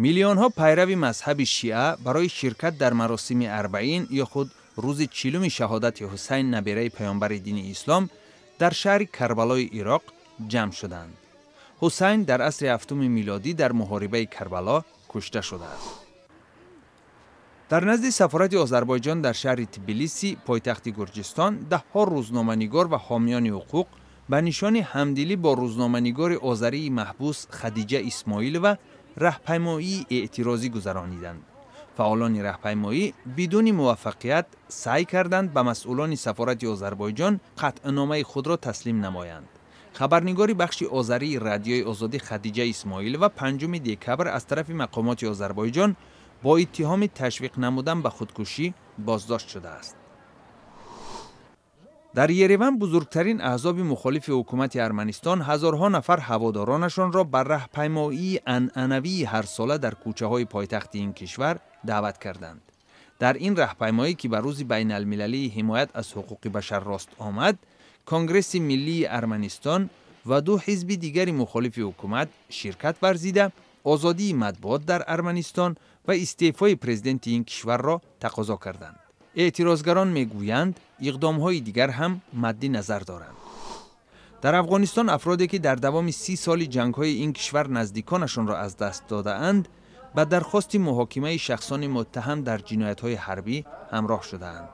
Миллионҳо пайрави мазҳаби шиа барои ширкат дар маросими Арбаин ё худ рӯзи 40-уми шаҳодати Ҳусайн, набераи паёмбари дини ислом, дар шаҳри Карбалои Ироқ ҷамъ шуданд. Ҳусайн дар асри ҳафтуми милодӣ дар муҳорибаи Карбало кушта шудааст. Дар назди сафорати Озарбойҷон дар шаҳри Тбилиси, пойтахти Гурҷистон, даҳҳо рӯзноманигор ва ҳомиёни ҳуқуқ ба нишони ҳамдилӣ бо рӯзноманигори озарии маҳбус Хадиҷа Исмоилова раҳпаймоии эътирозӣ гузарониданд. Фаъолони раҳпаймоӣ бидуни муваффақият саъй карданд, ба масъулони сафорати Озарбойҷон қатъномаи худро таслим намоянд. Хабарнигори бахши озарии Радиои Озодӣ Хадиҷа Исмоилова 5 декабр аз тарафи мақомоти Озарбойҷон бо иттиҳоми ташвиқ намудан ба худкушӣ боздошт шудааст. Дар Ереван бузургтарин аҳзоби мухолифи ҳукумати Арманистон ҳазорҳо нафар ҳаводоронашонро ба раҳпаймоии анъанавии ҳарсола дар кӯчаҳои пойтахти ин кишвар даъват карданд. Дар ин раҳпаймоӣ, ки ба рӯзи байналмилалии ҳимоят аз ҳуқуқи башар рост омад, Конгресси миллии Арманистон ва ду ҳизби дигари мухолифи ҳукумат ширкат варзида, озодии матбуот дар Арманистон ва истеъфои президенти ин кишварро тақозо карданд. Эътирозгарон мегӯянд, иқдомҳои дигар ҳам мадди назар доранд. Дар Афғонистон афроде, ки дар давоми 30 соли ҷангҳои ин кишвар наздиконашонро аз даст додаанд, ба дархости муҳокимаи шахсони муттаҳам дар ҷиноятҳои ҳарбӣ ҳамроҳ шудаанд.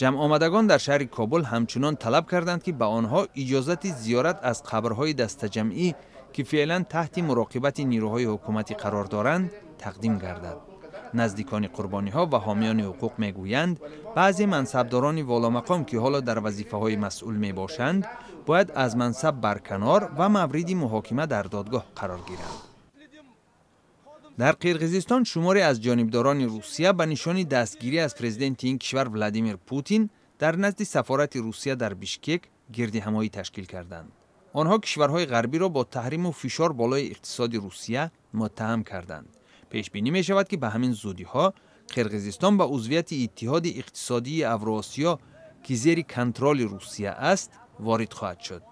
Ҷамъомадагон дар шаҳри Кобул ҳамчунон талаб карданд, ки ба онҳо иҷозати зиёрат аз қабрҳои дастаҷамъӣ, ки феълан таҳти муроқибати нирӯҳои ҳукуматӣ қарор доранд, тақдим гардад. Наздикони қурбониҳо ва ҳомиёни ҳуқуқ мегӯянд, баъзе мансабдорони воломақом, ки ҳоло дар вазифаҳои масъул мебошанд, бояд аз мансаб барканор ва мавриди муҳокима дар додгоҳ қарор гиранд. Дар Қирғизистон шуморе аз ҷонибдорони Русия ба нишони дастгирӣ аз президенти ин кишвар Владимир Путин дар назди сафорати Русия дар Бишкек гирдиҳамоӣ ташкил карданд. Онҳо кишварҳои ғарбиро бо таҳриму фишор болои иқтисоди Русия муттаҳам карданд. Пешбинӣ мешавад, ки ба ҳамин зудиҳо Қирғизистон ба узвияти Иттиҳоди иқтисодии Авроосиё, ки зери контроли Русия аст, ворид хоҳад шуд.